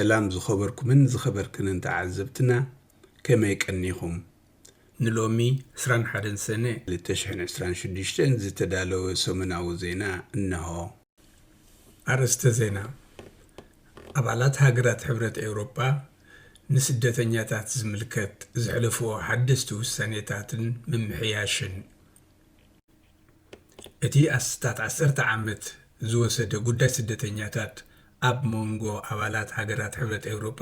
ሰላም ዝኸበርኩምን ዝኸበርክንን ተዓዘብትና፣ ከመይ ቀኒኹም? ንሎሚ ዕስራን ሓደን ሰነ ክልተ ሽሕን ዕስራን ሽዱሽተን ዝተዳለወ ሰሙናዊ ዜና እነሆ። ኣርእስተ ዜና። ኣባላት ሃገራት ሕብረት ኤውሮጳ ንስደተኛታት ዝምልከት ዘሕለፍዎ ሓደስቲ ውሳኔታትን ምምሕያሽን። እቲ ኣስታት ዓሰርተ ዓመት ዝወሰደ ጉዳይ ስደተኛታት ኣብ መንጎ ኣባላት ሃገራት ሕብረት ኤውሮጳ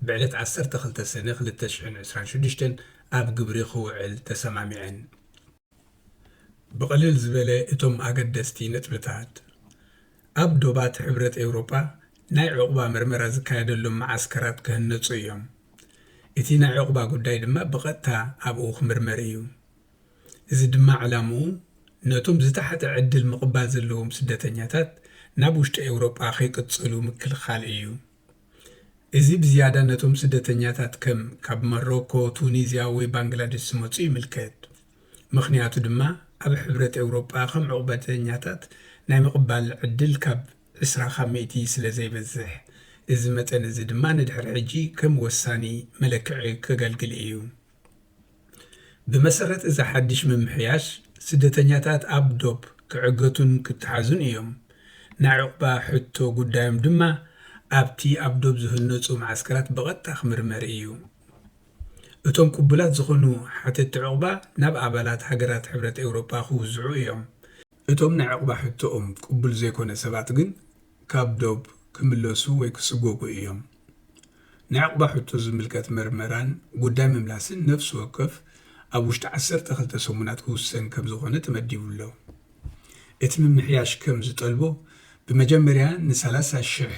ብዕለት ዓሰርተ ክልተ ሰነ ክልተ ሽሕን ዕስራን ሽዱሽተን ኣብ ግብሪ ክውዕል ተሰማሚዐን። ብቕልል ዝበለ እቶም ኣገደስቲ ነጥብታት። ኣብ ዶባት ሕብረት ኤውሮጳ ናይ ዕቑባ መርመራ ዝካየደሎም መዓስከራት ክህነጹ እዮም። እቲ ናይ ዕቑባ ጉዳይ ድማ ብቐጥታ ኣብኡ ክምርመር እዩ። እዚ ድማ ዕላምኡ ነቶም ዝተሓተ ዕድል ምቕባል ዘለዎም ስደተኛታት ናብ ውሽጢ ኤውሮጳ ከይቅጽሉ ምክልኻል እዩ። እዚ ብዝያዳ ነቶም ስደተኛታት ከም ካብ መሮኮ፣ ቱኒዝያ ወይ ባንግላደሽ ዝመጹ ይምልከት። ምኽንያቱ ድማ ኣብ ሕብረት ኤውሮጳ ከም ዕቑበተኛታት ናይ ምቕባል ዕድል ካብ ዕስራ ካብ ሚእቲ ስለ ዘይበዝሕ፣ እዚ መጠን እዚ ድማ ንድሕሪ ሕጂ ከም ወሳኒ መለክዒ ከገልግል እዩ። ብመሰረት እዚ ሓድሽ ምምሕያሽ፣ ስደተኛታት ኣብ ዶብ ክዕገቱን ክተሓዙን እዮም። ናይ ዕቑባ ሕቶ ጉዳዮም ድማ ኣብቲ ኣብ ዶብ ዝህነጹ መዓስከራት ብቐጥታ ክምርመር እዩ። እቶም ቅቡላት ዝኾኑ ሓተትቲ ዕቑባ ናብ ኣባላት ሃገራት ሕብረት ኤውሮጳ ክውዝዑ እዮም። እቶም ናይ ዕቑባ ሕቶኦም ቅቡል ዘይኮነ ሰባት ግን ካብ ዶብ ክምለሱ ወይ ክስጎጉ እዮም። ናይ ዕቑባ ሕቶ ዝምልከት መርመራን ጉዳይ ምምላስን ነፍሲ ወከፍ ኣብ ውሽጢ ዓሰርተ ክልተ ሰሙናት ክውሰን ከም ዝኾነ ተመዲቡ ኣሎ። እቲ ምምሕያሽ ከም ዝጠልቦ፣ ብመጀመርያ ንሰላሳ ሽሕ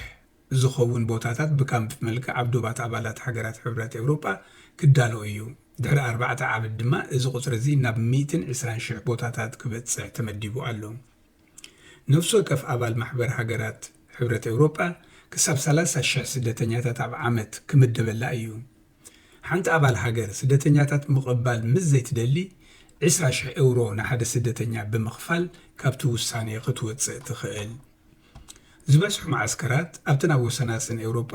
ዝኸውን ቦታታት ብካምፕ መልክዕ ኣብ ዶባት ኣባላት ሃገራት ሕብረት ኤውሮጳ ክዳሎ እዩ። ድሕሪ ኣርባዕተ ዓመት ድማ እዚ ቁጽሪ እዚ ናብ ሚእትን ዕስራን ሽሕ ቦታታት ክበጽሕ ተመዲቡ ኣሎ። ነፍሲ ወከፍ ኣባል ማሕበር ሃገራት ሕብረት ኤውሮጳ ክሳብ ሰላሳ ሽሕ ስደተኛታት ኣብ ዓመት ክምደበላ እዩ። ሓንቲ ኣባል ሃገር ስደተኛታት ምቕባል ምስ ዘይትደሊ፣ ዕስራ ሽሕ ኤውሮ ንሓደ ስደተኛ ብምኽፋል ካብቲ ውሳኔ ክትወጽእ ትኽእል። ዝበዝሑ መዓስከራት ኣብተን ኣብ ወሰናስን ኤውሮጳ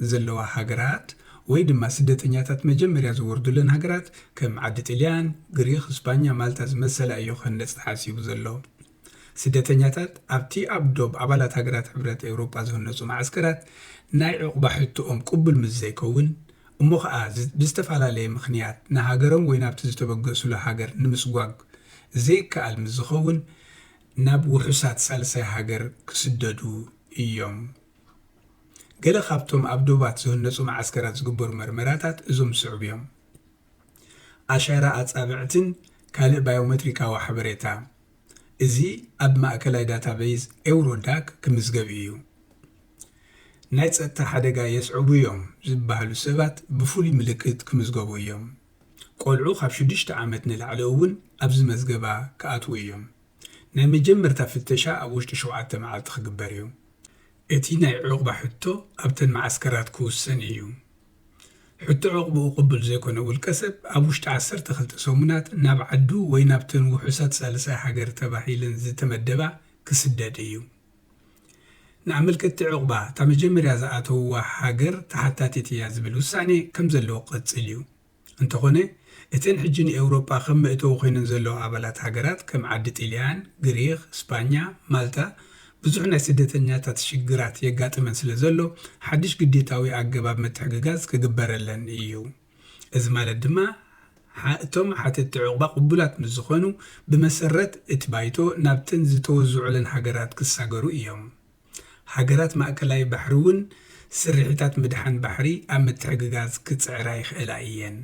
ዘለዋ ሃገራት ወይ ድማ ስደተኛታት መጀመርያ ዝወርዱለን ሃገራት ከም ዓዲ ጥልያን፣ ግሪኽ፣ ስፓኛ፣ ማልታ ዝመሰላ እዩ ክህነጽ ተሓሲቡ ዘሎ። ስደተኛታት ኣብቲ ኣብ ዶብ ኣባላት ሃገራት ሕብረት ኤውሮጳ ዝህነጹ መዓስከራት ናይ ዕቑባ ሕቶኦም ቅቡል ምስ ዘይከውን፣ እሞ ኸኣ ዝ-፣ ብዝተፈላለየ ምኽንያት ንሃገሮም ወይ ናብቲ ዝተበገሱሉ ሃገር ንምስጓግ ዘይከኣል ምስ ዝኸውን፣ ናብ ውሑሳት ሳልሳይ ሃገር ክስደዱ እዮም። ገለ ካብቶም ኣብ ዶባት ዝህነጹ መዓስከራት ዝግበሩ መርመራታት እዞም ዝስዕቡ እዮም። ኣሻራ ኣጻብዕትን ካልእ ባዮሜትሪካዊ ሓበሬታ። እዚ ኣብ ማእከላይ ዳታቤዝ ኤውሮዳክ ክምዝገብ እዩ። ናይ ጸጥታ ሓደጋ የስዕቡ እዮም ዝበሃሉ ሰባት ብፍሉይ ምልክት ክምዝገቡ እዮም። ቆልዑ ካብ ሽዱሽተ ዓመት ንላዕሊ እውን ኣብዚ መዝገባ ክኣትዉ እዮም። ናይ መጀመርታ ፍተሻ ኣብ ውሽጢ ሸውዓተ መዓልቲ ክግበር እዩ። እቲ ናይ ዕቑባ ሕቶ ኣብተን መዓስከራት ክውሰን እዩ። ሕቶ ዕቑብኡ ቅቡል ዘይኮነ ውልቀ ሰብ ኣብ ውሽጢ ዓሰርተ ክልተ ሰሙናት ናብ ዓዱ ወይ ናብተን ውሑሳት ሳልሳይ ሃገር ተባሂለን ዝተመደባ ክስደድ እዩ። ንኣመልከትቲ ዕቑባ እታ መጀመርያ ዝኣተውዋ ሃገር ተሓታቲት እያ ዝብል ውሳኔ ከም ዘለዎ ክቐጽል እዩ። እንተኾነ፣ እተን ሕጂ ንኤውሮጳ ከም መእተዊ ኮይነን ዘለዋ ኣባላት ሃገራት ከም ዓዲ ጥልያን፣ ግሪኽ፣ ስፓኛ፣ ማልታ፣ ብዙሕ ናይ ስደተኛታት ሽግራት የጋጥመን ስለ ዘሎ፣ ሓድሽ ግዴታዊ ኣገባብ ምትሕግጋዝ ክግበረለን እዩ። እዚ ማለት ድማ፣ ሓ-፣ እቶም ሓተትቲ ዕቑባ ቅቡላት ምስ ዝኾኑ፣ ብመሰረት እቲ ባይቶ ናብተን ዝተወዝዑለን ሃገራት ክሳገሩ እዮም። ሃገራት ማእከላይ ባሕሪ እውን ስርሒታት ምድሓን ባሕሪ ኣብ ምትሕግጋዝ ክጽዕራ ይኽእላ እየን።